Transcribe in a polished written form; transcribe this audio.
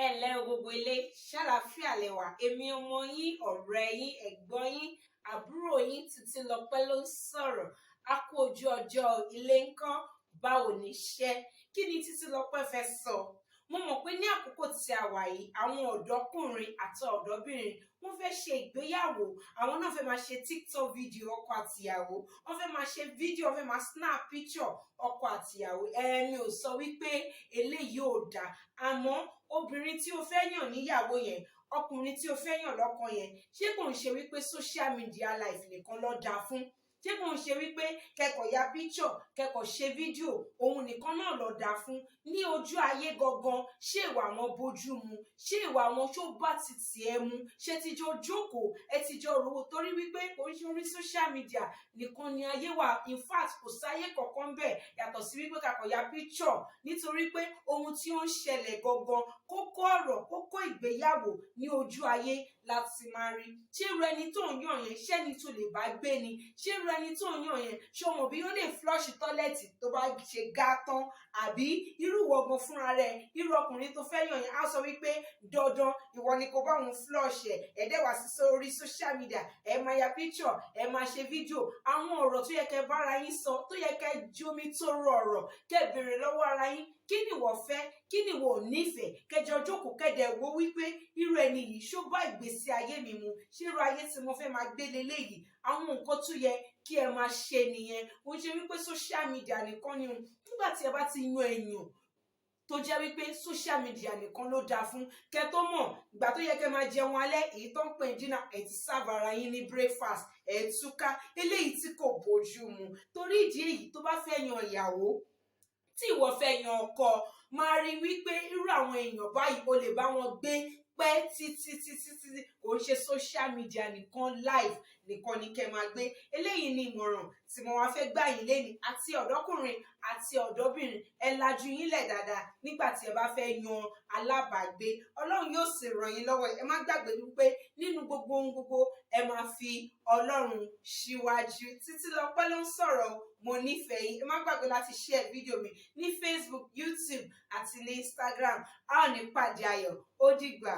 Ẹ ǹlẹ́ o gbogbo ilé, ṣàlàáfíà lẹ wà? Èmi ọmọ yín, ọ̀rẹ́ yín, ẹ̀gbọ́n yín, àbúrò yín, Títílọpẹ́ ló ń sọ̀rọ̀. A kú ojú ọjọ́, ilé ńkọ́? Báwo ni iṣẹ́? Kí ni Títílọpẹ́ fẹ́ sọ? Mo mọ̀ pé ní àkókò tí a wà yìí, àwọn ọ̀dọ́kùnrin àti ọ̀dọ́bìnrin, wọ́n fẹ́ ṣe ìgbéyàwó. Àwọn náà fẹ́ máa ṣe TikTok video ọkọ àtìyàwó, wọ́n fẹ́ máa ṣe fídíò, wọ́n fẹ́ máa snap picture ọkọ àtìyàwó. Ẹ̀mi ò sọ wípé eléyìí ò dáa, àmọ́ obìnrin tí o fẹ́ yàn níyàwó yẹn, ọkùnrin tí o fẹ́ yàn lọ́kọ yẹn, ṣé kò ń ṣe wípé social media life nìkan ló dáa fún? Ṣé kò ń ṣe wípé kẹ́kọ̀ọ́ ya picture, kẹ́kọ̀ọ́ ṣe fídíò, òun nìkan náà ló dáa fún? Ní ojú ayé gangan, ṣé ìwà wọn bójú mu? Ṣé ìwà wọn ṣó bá ti tiẹ̀ mu? Ṣé ti jọ jókòó, ẹ ti jọ rówó? Torí wípé kò ń ṣe orí social media nìkan ni ayé wà. In fact, kò sáyé kankan bẹ́ẹ̀ yàtọ̀ sí wípé kakọ̀ ya picture, nítorí pé ohun tí ó ń ṣẹlẹ̀ gangan, kókó ọ̀rọ̀, kókó ìgbéyàwó, ní ojú ayé láti máa rí. Ṣé irú ẹni tó ń yàn yẹn, ṣẹ́ni tó lè bá gbé ni? Ṣé irú ẹni tó ń yàn yẹn, ṣé o mọ̀ bí ó lè flush toilet tó bá ṣe gá tán? Àbí irú ìwọ gan fúnra rẹ̀, irú ọkùnrin tó fẹ́ yàn yẹn á sọ wípé dandan, ìwọ ni kò bá òun flush ẹ̀. Ẹ̀ dẹ̀ wá sí sórí social media, ẹ̀ máa ya picture, ẹ̀ máa ṣe fídíò. Àwọn ọ̀rọ̀ tó yẹ kẹ́ bára yín sọ, tó yẹ kẹ́ jómi tó rọ ọ̀rọ̀, kẹ́ béèrè lọ́wọ́ ara yín, kí ni ìwọ fẹ́, kí ni ìwọ ò nífẹ̀ẹ́, kẹjọ jókòó, kẹdẹ wo wípé irú ẹni yìí, ṣó bá ìgbésí ayé mi mu? Ṣé irú ayé tí mo fẹ́ máa gbé leléyìí? Àwọn nǹkan tó yẹ kí ẹ máa ṣe nìyẹn. Kò ń ṣe wípé social media nìkan ni. Nígbà tí ẹ bá ti yan èèyàn tó jẹ́ wípé social media nìkan ló dáa fún, kẹ́ tó mọ̀, ìgbà tó yẹ kẹ́ máa jẹun alẹ́, èyí tó ń pè ní dinner, ẹ̀ ti serve ara yín ní breakfast, ẹ̀ túká, eléyìí tí kò bójú mu. Torí ìdí èyí, tó bá fẹ́ yan ìyàwó, tí ìwọ fẹ́ yan ọkọ, máa rí wípé irú àwọn èèyàn báyìí, o lè bá wọn gbé pẹ́ títí títí títí. Kò ń ṣe social media nìkan, live nìkan ni kẹ́ máa gbé. Eléyìí ni ìmọ̀ràn tí mo wá fẹ́ gbà yín lénìí. Àti ọ̀dọ́kùnrin àti ọ̀dọ́bìnrin, ẹ lajú yín lẹ̀ dáadáa nígbà tí ẹ bá fẹ́ yan alábàágbé. Ọlọ́run yóò sì ràn yín lọ́wọ́. Ẹ má gbàgbé wípé nínú gbogbo ohun gbogbo, ẹ máa fi Ọlọ́run síwájú. Títílọpẹ́ ló ń sọ̀rọ̀. Mo nífẹ̀ẹ́ yín. Ẹ má gbàgbé láti share fídíò mi ní Facebook, YouTube àti ní Instagram. A ò ní pàdé ayọ̀. Ó dìgbà.